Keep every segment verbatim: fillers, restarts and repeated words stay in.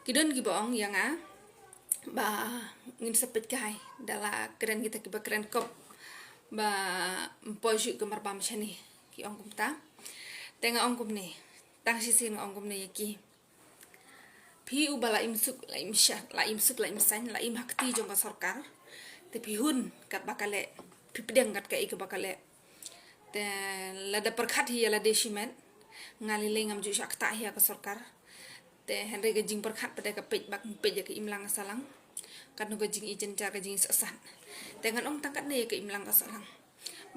Ki don kiba ong ïa nga ba ngin sa peit kai da la kren kita kiba kren kop ba ym poi shuh ka marbam shane, ki ong kumta. Te nga ong kumne, tang shisien nga ong kumne ïa ki. Phi uba la im suk, la im sha, la im suk, la im saiñ, la im ha kti jong ka sorkar. Te phi hun katba ka leh, phi pdiang kat kaei kaba ka leh. Te lada pyrkhat hi ïa lade shimet, nga lei lei ngam ju shah ktah hi ïa ka sorkar. Te hynrei ka jingpyrkhat pat de ka peit bak peit ïa ka imlang ka sahlang. Katno ka jingijynjar, ka jingisahsat. Te ngan ong tang katne ïa ka imlang ka sahlang.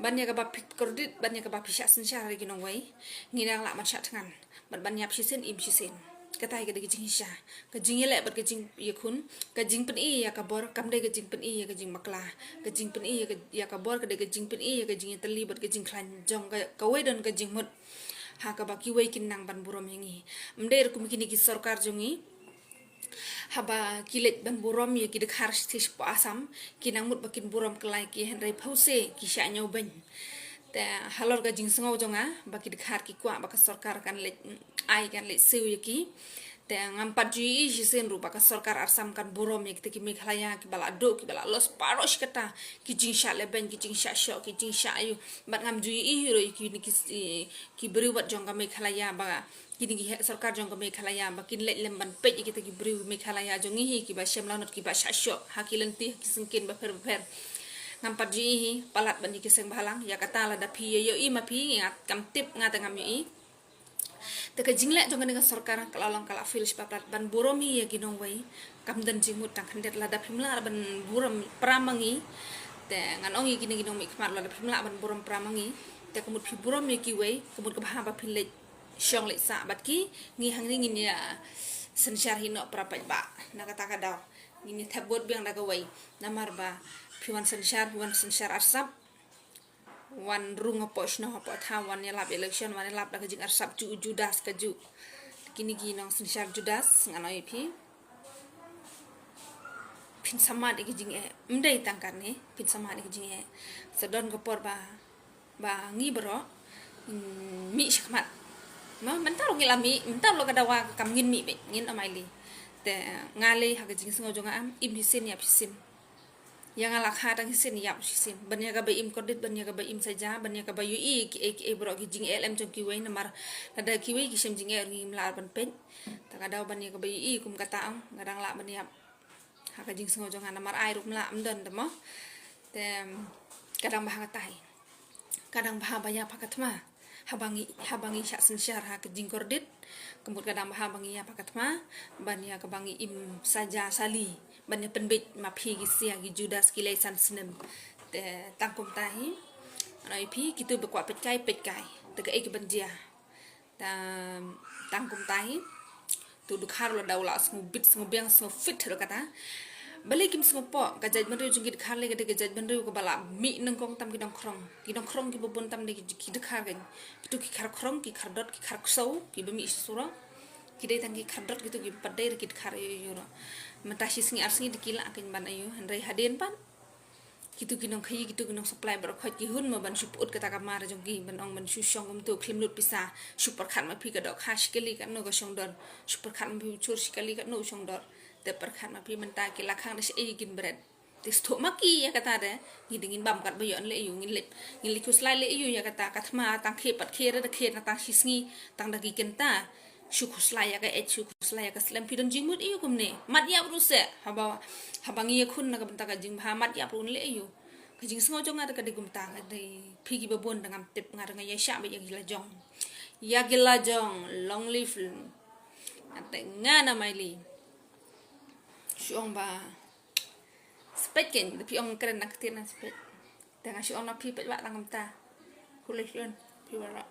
Ban ïa kaba phi kordit, ban ïa kaba phi shah synshar ïa ki nongwei, ngi dang lah ban shah thngan. Bad ban ïap shisien im shisien. Kata hi ka dei ka jinghisha. Ka jingïaleh bad ka jingïakhun, ka jingpyni ïa ka bor, kam dei ka jingpyni ïa ka jingbakla. Ka jingpyni ïa ka, ïa ka bor ka dei ka jingpyni ïa ka jingïatylli bad ka jingkhlaiñ jong ka, kawei don ka jingmut. Ha kaba kiwei kin nang ban burom ïa ngi. Ym dei ruh kum kine ki sorkar jong ngi. Haba ki leit ban burom ïa ki dkhar shi shi po Assam, ki nang mut ba kin burom kyllai ki, hynrei phewse ki shah ñiewbeiñ. Te halor ka jingsngew jong nga ba ki dkhar ki kwah ba ka sorkar kan leit ai, kan leit siew ïa ki. Te ngam pat ju ïohi shisien ruh ba ka sorkar Assam kan burom ïa kita ki Meghalaya kiba la duh, kiba la loss baroh shi katta, ki jingshah lehbeiñ, ki jingshah shoh, ki jingshah aïu. Bad ngam ju ïohi ruh ïa kine ki, ki briew wat jong ka Meghalaya ba kine ki heh sorkar jong ka Meghalaya ba kin leit lem ban peit ïa kita ki briew Meghalaya jong ngi hi kiba shem lanot, kiba shah shoh ha ki lynti, ha ki syngkien bapher bapher. Ngam pat ju ïohi. Palat ban ïa ki seng bhalang, ïa kata lada phi ïa ïohi ma phi, nga kam tip, nga te ngam ïohi. Te ka jingleh jong kane ka sorkar ka la long, ka la fail shibun palat ban burom hi ïa ki nongwei. Kam don jingmut tang khyndiat. Lada phim lah ban burom para ma ngi, te ngan ong ïa kine ki nongmihkhmat, lada phim lah ban burom para ma ngi, te ka mut phi burom ïa kiwei, ka mut ka bha ba phin leit shong leit sah bad ki. Ngi hangne ngin ïa synshar hi noh para paidbah. Na kata ka daw ngin ïa thep vote biang da kawei. Namar ba phi wan synshar, phi wan synshar arsap, wan rung hapoh shnong hapoh thaw, wan ïalap election, wan ïalap da ka jingarsap, ju Judas ka ju. Kine ki nongsynshar Judas, ngan ong ïa phi, phin sa mad ïa ki jingeh. Ym dei tang kane, phin sa mad ïa ki jingeh. Sa don ka por ba, ba ngi baroh, mm, mih shakhmat. Mo, mynta ruh ngi la mih, mynta ruh ka dawa ka kam ngin mih beit, ngin ong maili. Te nga lei ha ka jingsngew jong nga, am, im shisien ïap shisien. Ïa nga la kha tang shisien ïap shisien. Ban ïa kaba im kordit, ban ïa kaba im saja, ban ïa kaba ïohi kiei kiei baroh ki jingeh lem jong kiwei, namar lada kiwei ki shem jingeh ruh ngim lah ban peit. Ta ka daw ban ïa kaba ïohi kum kata, ong, nga dang lah ban ïap. Ha ka jingsngew jong nga, namar ai ruh ym lah, ym don te mo. Te ka dang bha kata hi. Ka dang bha ba ïap ha ka thma. Haba ngi, haba ngi shah synshar ha ka jingkordit, ka mut ka dang bha ba ngi ïap ha ka thma, ban ïa kaba ngi im saja sali, ban ïa pynbeit ma phi ki sia ki Judas ki lei san snem. Te tang kumta hi. Ngan ong ïa phi, kito ba kwah peit kai, peit kai. Te kaei kaban jia. Te tang kumta hi. To dkhar lada u la sngewbit, sngewbiang, sngewfit ruh kata, balei kim sngewpoh? Ka jaitbynriew jong ki dkhar lei ka dei ka jaitbynriew kaba la mih nyngkong tam ki nongkhrong. Ki nongkhrong kiba bun tam dei ki, ki dkhar, kan. Kito ki khar khrong, ki khar dot, ki khar ksew, kiba mih sha surok. Ki dei tang ki khar dot kito, kiba pat dei ruh ki dkhar ïoh ïoh ruh. Mynta shi sngi ar sngi te ki lah, kan, ban ïoh, hynrei hadien pat kito ki nongkhaïi, kito ki nongsupply baroh khoit ki hun mo ban shu put kata ka mar jong ki, ban ong ban shu shong kumto, khlem lut pisa. Shu pyrkhat ma phi ka dohkha shi kali katno ka shong dor. Shu pyrkhat ma phi u chur shi kali katno u shong dor. Te pyrkhat ma phi mynta ki la khang da shaei kin bret. Te sngewthuh ma ki ïa kata de. Ngi dang ngin bam kat ba ïoh leh aïu, ngin leh, ngin leh khuslai leh aïu ïa kata, ka thma tang khie pat khie re da khie na tang shi sngi, tang da ki kynta. Shu khuslai ïa ka eit, shu khuslai ïa ka slem, phi don jingmut aïu kumne? Mat ïap ruh seh, haba, haba ngi ïakhun na ka bynta ka jingbha, mat ïap ruh leh aïu? Ka jingsngew jong nga da ka dei kumta, ka dei phi kiba bun da ngam tip, nga da nga ïaishah beit ïa ki lajong. Ïa ki lajong, long live. Nga te nga na maili. Shu ong ba spet ken, da phi ong kren na kti na spet. Te nga shu ong na phi peit ba tang kumta. Khublei shibun, phi baroh.